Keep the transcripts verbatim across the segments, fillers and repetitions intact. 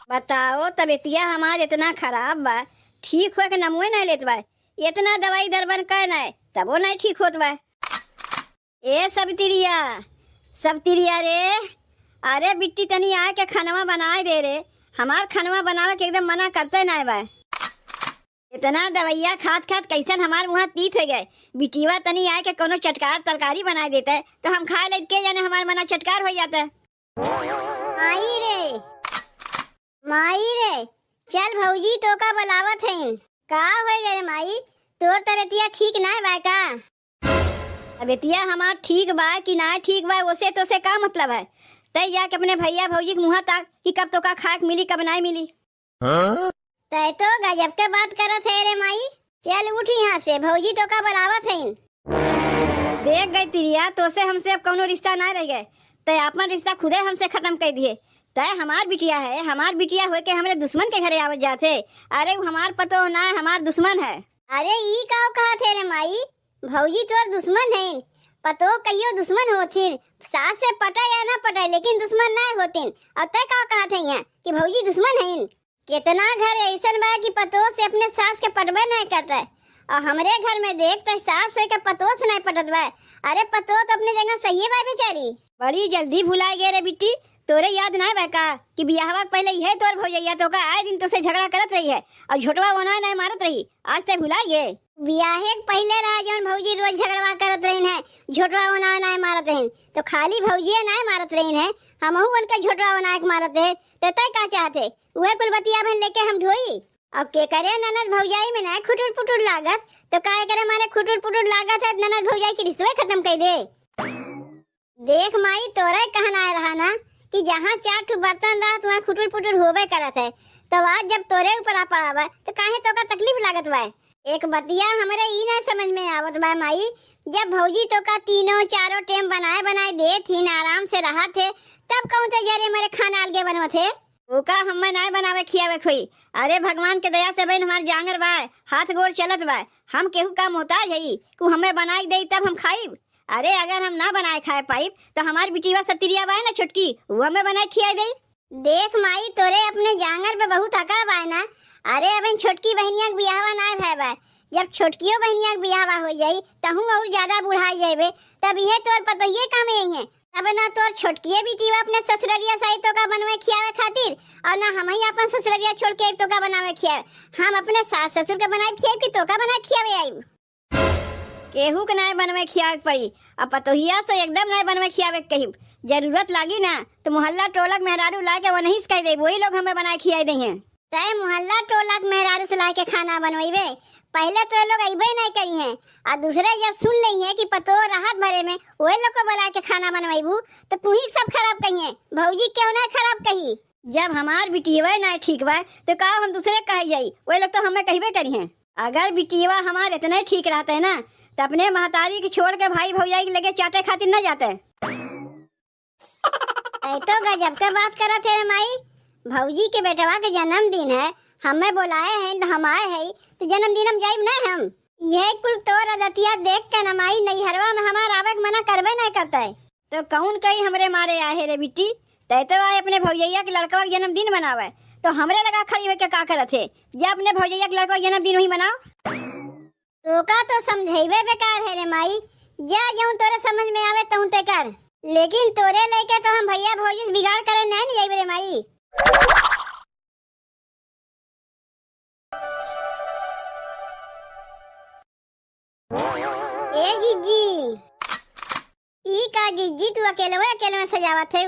बताओ, तबियतिया हमार इतना खराब बा, ठीक होए के नमुए नाय लेत बा। इतना दवाई दरबन कै नाय, तबो नाय ठीक होत बा। ए सबतिरिया, सबतिरिया रे, अरे बिट्टी तनी आए के खनवा बनाए दे रे, हमार खनवा बनावे के एकदम मना करते नाय बा। इतना दवैया खात खात कैसन हमार मुँह तीत हो गए। बिटिया तनी आए के कोनो चटकार तरकारी बनाए देते तो हम खा लेत, के जाने हमार मना चटकार हो जाता। माई रे, माई रे, चल भौजी तोका बुलावत हईन। का हो गए माई, तोर तबियतिया ठीक नाय बा का? तबियतिया हमार ठीक बा कि नाय ठीक बा, ओसे तोसे का मतलब है? तै जाके अपने भैया भौजी के मुँह ताक कि कब तोका खाए के मिली, कब नाय मिली। हाँ? तै तो गजब के बात करत है रे माई। चल उठ यहाँ से, भौजी तोका बुलावत हईन। देख गई तिरिया, तोसे हमसे अब कौनो रिश्ता ना रह गए। तै आपन रिश्ता खुदे हमसे खत्म कर दिए। तै हमार बिटिया है, हमार बिटिया होके हमरे दुश्मन के घरे आवत जात है। अरे वो हमार पतोह ना है, हमार दुश्मन है। अरे ई का कहत है रे माई, भौजी तोर दुश्मन हईन, पतोह कहियो दुश्मन होथिन, सास से पटे या ना पटे लेकिन दुश्मन ना होथिन। और तै का कहत है यहाँ कि भौजी दुश्मन हईन? कितना घर ऐसन बा कि पतोह से अपने सास के पटबे नाय करते, और हमरे घर में देख तो सास होके पतोह से नाय पटत बा। अरे पतोह तो अपने जगह सही बा बेचारी। बड़ी जल्दी भुलाए गए रे बिट्टी, तोरे याद नाय बा का कि बियाहवा के पहले इहे तोर भौजैया तोका आए दिन तोसे झगड़ा करत रही है और झोटवा ओना नाय मारत रही, आज ते भुलाए गए। बियाहे के पहले रहा जौन भौजी रोज झगड़वा करत रहीन है, झोटवा ओना नाय मारत रहीन, तो खाली भौजिए नाय मारत रहीन है, हमहू उनका झोटवा ओना के मारत रहे। तो तय का चाहते? उहे कुल बतिया बहन लेके हम ढोई। अब के करे ननद भौजाई में ना खुटुर पुटुर लागत, तो काहे करे मारे खुटुर पुटुर लागत है, ननद भौजाई के रिश्तवे खत्म कर दे। देख माई, तोरे कहना रहा ना कि जहाँ चार ठो बर्तन रहत, वहाँ खुटुर पुटुर होबे करत है। तो आज जब तोरे ऊपर आ पड़ा बा, तो काहे तोका तकलीफ लागत बा? एक बतिया हमरे ई ना समझ में आवत बा माई, जब भौजी तोका तीनों चारों टेम बनाए बनाए देत ही, आराम से रहत है, तब कौन ते जरे मरे खाना अलगे बनवत है? ओका हमें नाय बनावे खियावे खोई। अरे भगवान के दया से बहन हमार जांगर बा, हाथ गोड़ चलत बा, हम केहू का मोहताज हई, कु हमें बनाए देई तब हम खाइब। अरे अगर हम ना बनाए खाए पाइब तो हमार बिटिया सतिरिया बा ना छोटकी, वो हमें बनाए खियाए देई। देख माई, तोरे अपने जांगर पे बहुत अकड़ बा ना। अरे अबहिन छोटकी बहनिया के बियाहवा नाय भय बा, जब छोटकियो बहनिया के बियाहवा हो जाई तहूँ और ज्यादा बुढ़ाई जाइबे, तब इहे तोर पतोहिए काम आई है। अब ना तोर छोटकिए बिटिया अपने ससुररिया से आई तोका बनवे खियावे खातिर, और ना हम ही अपन ससुररिया छोड़ के आई तोका बनावे खियावे। हम अपने सास ससुर के बनाए खियावे कि तोका बनाए खियावे आई? केहू के नाय बनवे खियावे के पड़ी। अब पतोहिया से एकदम नाय बनवे खियावे के कहिब। जरूरत लागी ना तो मोहल्ला टोलक मेहरारू ला के वनही से कह देब, वही लोग हमें बनाए खियाए दइहें। तय मोहल्ला टोलक मेहरारू से ला के खाना बनवेबे, पहले तो ये लोग अइबे नाय करी हैं, आ दूसरे जब सुन लई हैं कि पतोह राहत भरे में वही लोग को बुला के खाना बनवेबू तो तू ही सब खराब कहिए, भौजी क्यों ना खराब कही? जब हमार बिटियवा नाय ठीक बा तो का हम दूसरे कहे जाई, वही लोग तो हमें कहबे करी हैं। अगर बिटियवा हमार इतने ठीक रहते ना, तो अपने महतारी के छोड़ के भाई भौजाई के लगे चाटे खातिर न जाते। ऐ तो गजब के बात करत है रे माई। भौजी के बेटवा के जन्मदिन है, हमें बोलाए हैं तो हम आए हैं, तो जन्मदिन हम जाइब नहीं हम। यह कुल तोर आदतिया देख के न माई, नैहरवा में हमार आवे के मना करबे नहीं करते। तो कौन कही हमरे मारे आहे रे बिट्टी, तै तो आए अपने भौजैया के लड़कवा के जन्मदिन मनावे, तो हमरे लगा खड़ी होके का करत है? जा अपने भौजैया के लड़कवा के जन्मदिन वही मनाओ। तोका तो समझैबे बेकार है रे माई, जा जौन तोरे समझ में आवे तौन ते कर, लेकिन तोरे लेके तो हम भैया भौजी से बिगाड़ करे नहीं, नहीं जाइबे रे माई। ए जिज्जी, ई का जिज्जी तू अकेलवे अकेलवे सजावत है?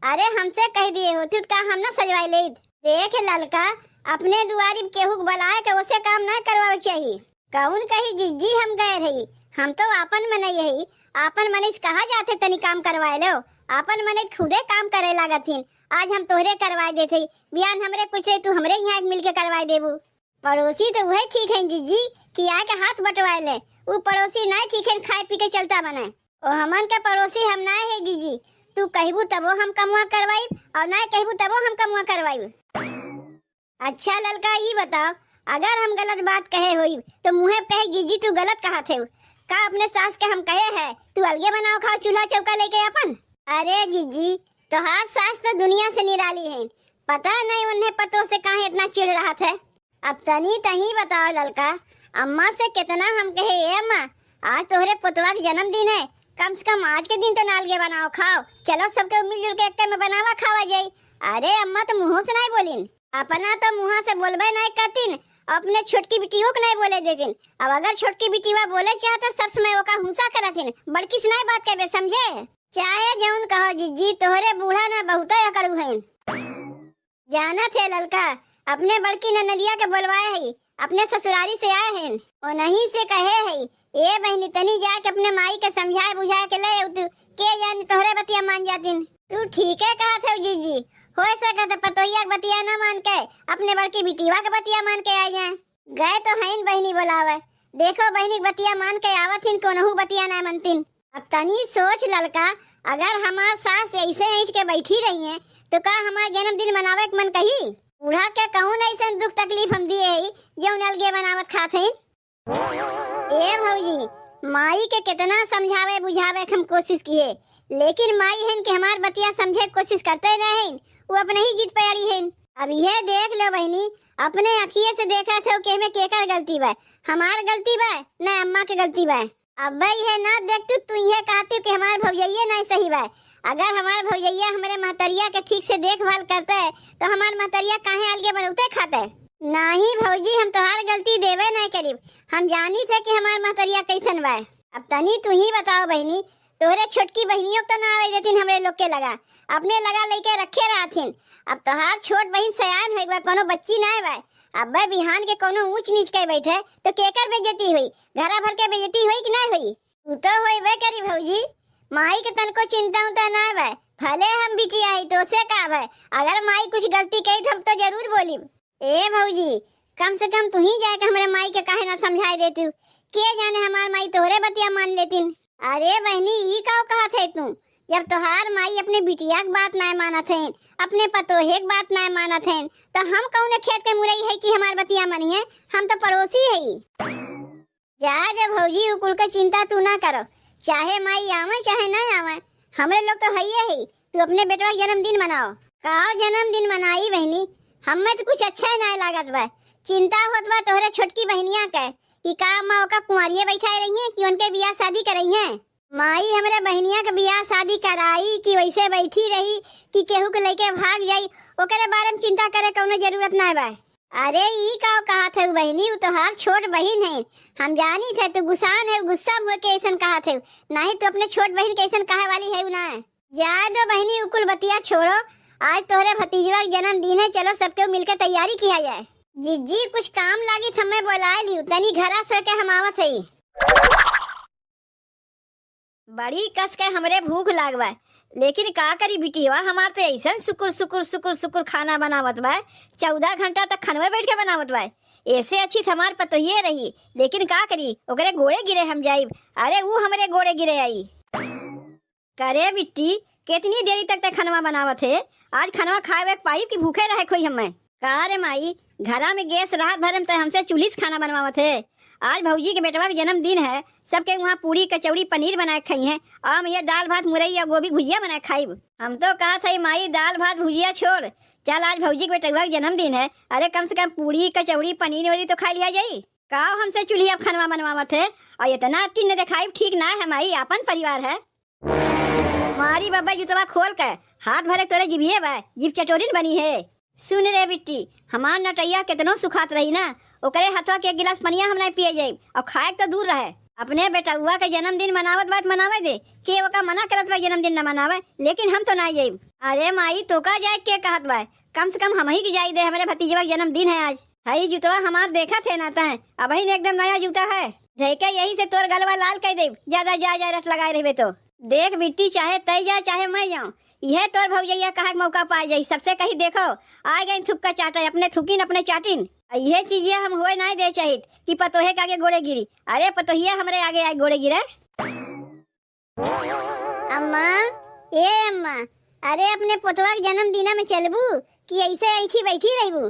अरे हमसे कह दिए होती तो का हम ना सजवाई लेत? देख ललका, अपने दुआरी केहू के बुलाए के ओसे काम ना करवावे के चाही। कौन कही जिज्जी हम गए रही, हम तो आपन मनई हई, आपन मनई से कहा जाते तनी काम करवाए लो, आपन मनई खुदे काम करे लागत हिन। आज हम तोहरे करवाए देत हई, बिहान हमरे कुछ रही तू हमरे यहाँ मिल के करवाए देबू। पड़ोसी तो वही ठीक है जिज्जी कि आके हाथ बटवाए ले, उ पड़ोसी ना ठीक है खाए पी के चलता बने। ओ हमन के पड़ोसी हम ना है जिज्जी, तू कहबू तबो हम कमुआ करवाइब और ना कहबू तबो हम कमुआ करवाइब। अच्छा ललका, ई बताओ, अगर हम गलत बात कहे होइब, तो मुँहे पे कहे, "जिज्जी, तू गलत कहत है।" का अपने सास के हम कहे है, "तू अलगे बनाओ खाओ चूल्हा चौका लेके अपन"? अरे जिज्जी, तोहार सास तो दुनिया से निराली है, पता नहीं उन्हें पतोह से काहे इतना चिढ़ रहत है। अब तनी तही बताओ ललका, अम्मा से कितना हम कहे, "ए अम्मा, आज तोहरे पुतवा के जन्मदिन है, कम से कम आज के दिन तो ना अलगे बनाओ खाओ, चलो सबके मिलजुल के एक्के में बनावा खावा जाई।" अरे अम्मा तो मुँहों से नहीं बोलिन, अपना तो मुँहा से बोलबे नहीं करतिन, अपने छोटकी बिटियो के नहीं बोले देतिन। अब अगर छोटकी बिटिया बोले चाहत तो सब समय ओका हुंसा करतिन, बड़की से नहीं बात करबे, समझे? चाहे जौन कहो जिज्जी, तोहरे बूढ़ा ना बहुते अकड़ू हैं। जानत है ललका, अपने बड़की ननदिया के बोलवाए हई, अपने ससुरारी से आए हैं, ओनही से कहे हई, "ए बहिनी, तनी जाके अपने माई के समझाए बुझाए के ले अउतू, के जानी तोहरे बतिया मान जातिन।" तू ठीके कहत हऊ जिज्जी, हो सकत है पतोहिया के बतिया न मान के अपने बड़की बिटिया के बतिया मान के आ जाए। गए तो हईन बहिनी बोलावे, देखो बहिनी के बतिया मान के आवत हिन, कोनहू बतिया ना मनतिन। अब तनी सोच ललका, अगर हमार सास ऐसे ऐंठ के बैठी रही हैं, तो का हमार जन्मदिन मनावे के मन कही? बूढ़ा के कौन ऐसन दुख तकलीफ हम दिए हई, जौन अलगे मनावत खात हईन? ए भौजी, माई के कितना समझावे बुझावे के हम कोशिश किए, लेकिन माई हन के हमार बतिया समझे के कोशिश करते रहे हन, वो अपने ही जिद पे अड़ी हन। अब ये देख लो बहिनी, अपने अखिए से देखत हो कि एमे केकर गलती बा, हमार गलती बा, न अम्मा के गलती बा। अब इहे ना देख तू, तू इहे कहती कि हमार भौजैया नहीं सही बा। अगर हमार भौजैया हमरे महतरिया के ठीक से देखभाल करते, तो हमार महतरिया काहे अलगे बनौते खाते? नाही भौजी, हम तोहार गलती देवे नहीं करीब। हम जानी थे कि हमार महतरिया कैसन बा। अब तनी तू ही बताओ बहिनी, तोहरे छोटकी बहिनियों के तो ना आवे देतीन हमरे लोग के लगा, अपने लगा लेके रखे रहथिन। अब तोहार छोट बहिन सयान हो गवा, कोनो बच्ची ना बा। अब बिहान के कोनो ऊंच नीच के बैठे तो केकर बेइज्जती हुई, घरा भर के बेइज्जती हुई कि ना हुई? उ तो होइबे करी भौजी, माई के तनको चिंता उंता ना बा। भले हम बिटिया हई तो से का बा, अगर माई कुछ गलती कही तो हम तो जरूर बोलिब। ए भौजी, कम से कम तू ही जाके हमरे माई के काहे ना समझाए देती, के जाने हमार माई तोहरे बतिया मान लेतिन। अरे बहिनी, ई का कहत है तू? जब तोहार माई अपने बिटिया के बात ना मानत है, अपने पतोहे के बात ना मानत है, तो हम कौने खेत के मुरई है कि हमार बतिया मानिए? हम तो पड़ोसी हई। जाए दे भौजी, उ कुल के चिंता तू ना करो, चाहे माई आवे चाहे ना आवे, हमरे लोग तो हइये ही। तू अपने बेटवा के जन्मदिन मनाओ। का जन्मदिन मनाई बहिनी, हमें तो कुछ अच्छा ही ना लागत बा। चिंता होत बा तोहरे छोटकी बहिनिया के कि का अम्मा ओका कुंवारिये बैठाए रही हैं कि उनके बियाह शादी करई हैं। माई हमरे बहिनिया के बियाह शादी कराई कि वैसे बैठी रही कि केहू के लेके भाग जाई, ओकरे बारे में चिंता करे कौनो जरूरत ना बा। अरे ई का कहत है बहिनी, उ तोहार छोट बहिन है। हम जानी थे तू गुस्सान है, गुस्सा में होके ऐसन कहत है, नहीं तो अपने छोट बहिन के ऐसन कहे वाली है ना। जाए दो बहिनी, उ कुल बतिया छोड़ो। आज तोहरे भतीजवा के जन्मदिन है, चलो सबके मिलके तैयारी किया जाए। जिज्जी, कुछ काम लागी तो हमें बोलाए लियो, तनी घरा से के हम आवत है। बड़ी कस के हमरे भूख लाग बा, लेकिन का करी बिटिया, हमार तो ऐसन सुकुर सुकुर सुकुर सुकुर खाना बनावत बा, चौदह घंटा तक खनवे बैठ के बनावत बा। ऐसे अच्छी तो हमार पतोहिए रही, लेकिन का करी, ओकरे गोड़े गिरे हम जाइब। अरे ऊ हमरे गोड़े गिरे आई। करे बिट्टी, कितनी देरी तक ते खनवा बनावत है? आज खनवा खाए के पाई कि भूखे रहे खोई हमें? का रे माई, घरा में गैस रहत भरे में ते हमसे चूल्ही से खाना बनवावत है। आज भौजी के बेटवा के जन्मदिन है, सबके वहाँ पूरी, कचौड़ी, पनीर बनाए के खाई हैं। आ हम ये दाल भात, मुरई या गोभी भुजिया बनाए खाइब। हम तो कहत है माई, दाल भात भुजिया छोड़, चल आज भौजी के बेटवा के जन्मदिन है, अरे कम से कम पूरी, कचौड़ी, पनीर वनीर तो खा लिया जाई। का हमसे चूल्ही अब खनवा बनवावत है? और इतना टिन्न दिखाई ठीक ना है माई, आपन परिवार है। मारी बब्बा जूतवा खोल के, हाथ भरे तोरे जिभिए बा, जिभ चटोरिन बनी है। सुन रे बिट्टी, हमार नटैया केतनो सुखात रही ना, ओकरे हथवा के एक गिलास पनिया हम नहीं पिए जाइब, और खाए के तो दूर रहे। अपने बेटउआ के जन्मदिन मनावत बा त मनावे दे, के ओका मना करत बा जन्मदिन न मनावे, लेकिन हम तो नहीं जाइब। अरे माई, तोका जाए के कहत बा, कम से कम हमही के जाई दे, हमरे भतीजवा के जन्मदिन है आज। हई जुतवा हमार देखत है ना तैं, अबहिन एकदम नया जूता है। धइके यही से तोर गलवा लाल कइ देब, ज्यादा जा जा रट लगाए रहबे तो। देख बिट्टी, चाहे तै जा चाहे मैं जाऊं, इहे तोर भौजैया कहा के मौका पाए जाई। सबसे कही देखो, आ गई थुक्का चाटे, अपने थुकिन अपने चाटिन। आ इहे चीजिया हम होए नाय दे चाहित कि पतोहे के आगे गोड़े गिरी। अरे पतोहिया हमरे आगे आए गोड़े गिरे। अम्मा, ए अम्मा, अरे अपने पोतवा के जन्मदिना में चलबू कि ऐसे ऐठी बैठी रहबू?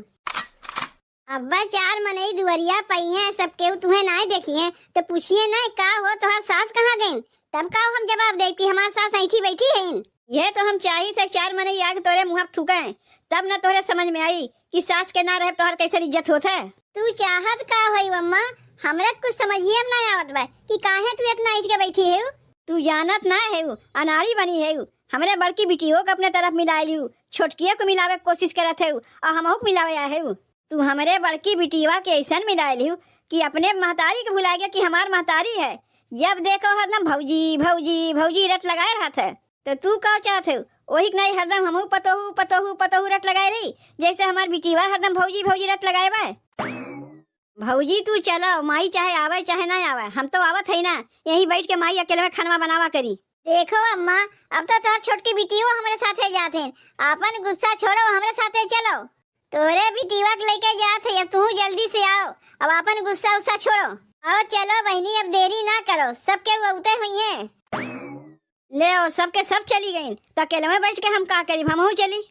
अब्बा चार मनई दुआरिया पइहें, सब केहू तुहें नाय देखिहें, तो पूछिए ना, "का हो, तोहार सास कहाँ गईन?" तब का हम जवाब देब कि हमार सास ऐठी बैठी हईन? यह तो हम चाहित है, चार मनई आके तोरे मुँह थूके, तब न तोरे समझ में आई कि सास के ना रहे तोहर कैसन इज्जत होत है। तू चाहत का होई अम्मा? हमरा त कुछ समझिए में ना आवत बा कि काहे तू इतना इठ के बैठी है। तू जानत ना है, अनाड़ी बनी है, हमरे बड़की बिटियो के अपने तरफ मिला लिहू, छोटकियो को मिलावे के कोशिश करत है और हमहू के मिलावे आए है। तू हमरे बड़की बिटिया के ऐसन मिला लिहू कि अपने महतारी के भुला गया कि हमार महतारी है। जब देखो हरदम भौजी, भौजी, भौजी रट लगाए रहत है। तो तू का चाहत है? वही के नहीं हरदम हमहू पतोहू, पतोहू, पतोहू रट लगाए रही, जैसे हमार बिटिया हरदम भौजी, भौजी रट लगाए बा। भौजी तू चलो, माई चाहे आवे चाहे ना आवे, हम तो आवत है ना, यहीं बैठ के माई अकेले में खानवा बनावा करी। देखो अम्मा, अब तो तोहर छोटकी बिटियो हमरे साथे जात है, आपन गुस्सा छोड़ो, हमरे साथे चलो। तोहरे बिटिया के लेके जात है, अब तू जल्दी से आओ, अब आपन गुस्सा उस्सा छोड़ो। आओ चलो बहिनी, अब देरी ना करो, सबके उगते हुई है। ले आओ, सबके सब चली गईन, तो अकेले में बैठ के हम का करी, हमहू चली।